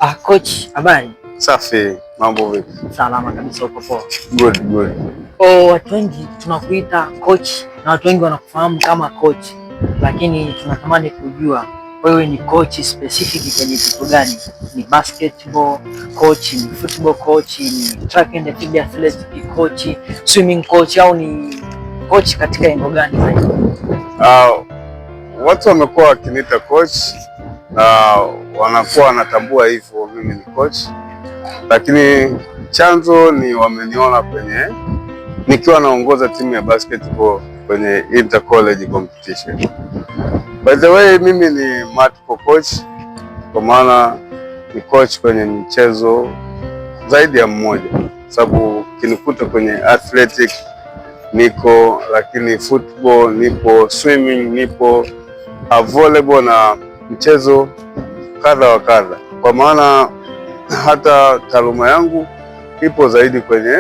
Ah, coach, habari? Safi, mambo vipi? Salama kabisa, uko poa? Good, good. Oh, watu wengi tunakuita coach na watu wengi wanakufahamu kama coach, lakini tunatamani kujua wewe ni coach specific kwenye kitu gani? Ni basketball coach, ni football coach, ni track and field athletic coach, swimming coach au ni coach katika eneo gani zaidi? Watu wamekuwa wakiniita coach na wanakuwa wanatambua hivyo mimi ni coach, lakini chanzo ni wameniona kwenye nikiwa naongoza timu ya basketball kwenye inter college competition. By the way, mimi ni multiple coach, kwa maana ni coach kwenye michezo zaidi ya mmoja, sababu ukinikuta kwenye athletic niko, lakini football nipo, swimming nipo, volleyball na mchezo kadha wa kadha, kwa maana hata taaluma yangu ipo zaidi kwenye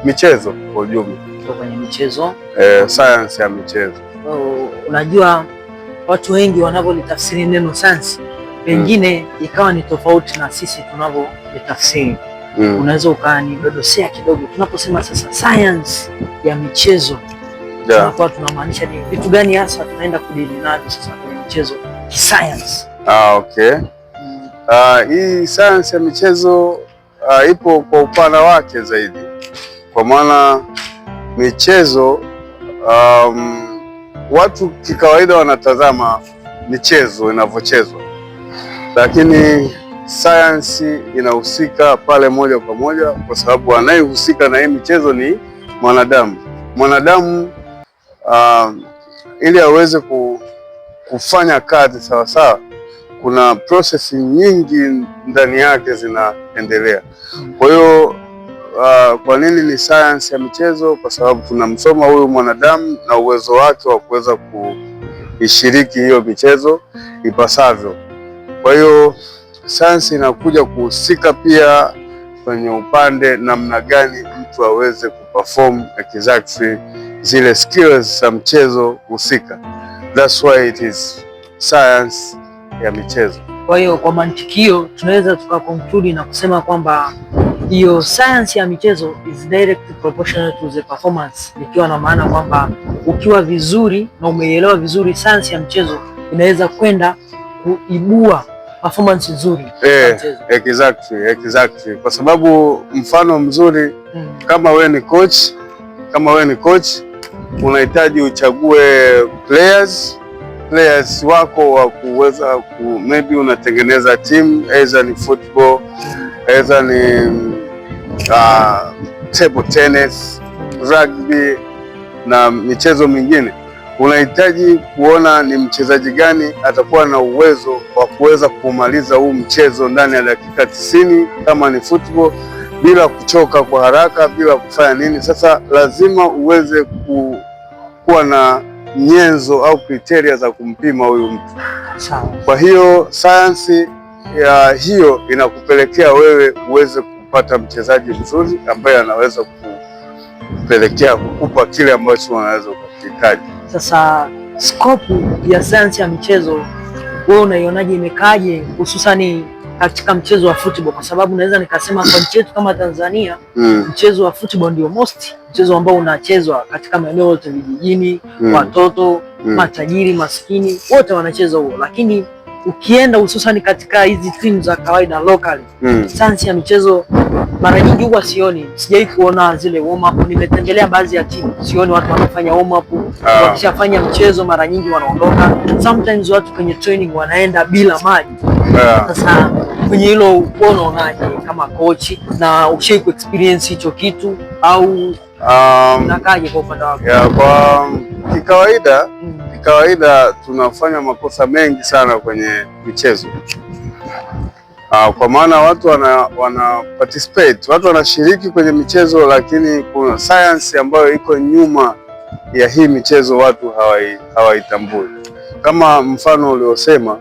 michezo kwa ujumla. Kwenye michezo. Science ya michezo. Oh, unajua watu wengi wanavyolitafsiri neno science pengine ikawa ni tofauti na sisi tunavyolitafsiri. Unaweza ukanidodosea kidogo, tunaposema sasa science ya michezo tunakuwa tunamaanisha ni vitu gani hasa tunaenda kudili navyo sasa kwenye michezo kisayansi? Ah, okay. Hii science ya michezo ipo kwa upana wake zaidi, kwa maana michezo watu kikawaida wanatazama michezo inavyochezwa, lakini sayansi inahusika pale moja kwa moja, kwa sababu anayehusika na hii michezo ni mwanadamu. Mwanadamu ili aweze kufanya kazi sawasawa, kuna process nyingi ndani yake zinaendelea. Kwa hiyo kwa nini ni science ya michezo? Kwa sababu tunamsoma huyu mwanadamu na uwezo wake wa kuweza kuishiriki hiyo michezo ipasavyo. Kwa hiyo sayansi inakuja kuhusika pia kwenye upande namna gani mtu aweze kuperform exactly zile skills za mchezo husika. That's why it is science ya michezo. Kwa hiyo kwa mantikio tunaweza tukaconclude na kusema kwamba hiyo science ya michezo is direct proportional to the performance, ikiwa na maana kwamba ukiwa vizuri na umeielewa vizuri science ya mchezo inaweza kwenda kuibua performance nzuri ya mchezo. Exactly. Kwa sababu mfano mzuri kama we ni coach, kama we ni coach unahitaji uchague players wako wa kuweza ku maybe unatengeneza team either ni football, either ni table tennis, rugby na michezo mingine. Unahitaji kuona ni mchezaji gani atakuwa na uwezo wa kuweza kumaliza huu mchezo ndani ya dakika 90 kama ni football, bila kuchoka kwa haraka, bila kufanya nini. Sasa lazima uweze kuwa na nyenzo au criteria za kumpima huyu mtu. Kwa hiyo sayansi ya hiyo inakupelekea wewe uweze kupata mchezaji mzuri ambaye anaweza kupelekea kukupa kile ambacho unaweza ukakihitaji. Sasa scope ya sayansi ya michezo wewe unaionaje, imekaje hususani katika mchezo wa football? Kwa sababu naweza nikasema kwa nchi yetu kama Tanzania mchezo wa football ndio most mchezo ambao unachezwa katika maeneo yote vijijini, watoto, matajiri, maskini wote wanacheza huo, lakini ukienda hususan katika hizi timu za kawaida locally, sayansi ya michezo mara nyingi huwa sioni, sijai kuona zile warm up. Nimetembelea baadhi ya timu, sioni watu wanafanya warm up. Wakishafanya mchezo mara nyingi wanaondoka. Sometimes watu kwenye training wanaenda bila maji. Sasa kwenye hilo wewe unaonaje kama coach, na ushai ku experience hicho kitu au unakaje kwa upande wako? Yeah, kwa kikawaida kikawaida tunafanya makosa mengi sana kwenye michezo. Kwa maana watu wana participate, watu wanashiriki kwenye michezo, lakini kuna science ambayo iko nyuma ya hii michezo watu hawaitambui. Kama mfano uliosema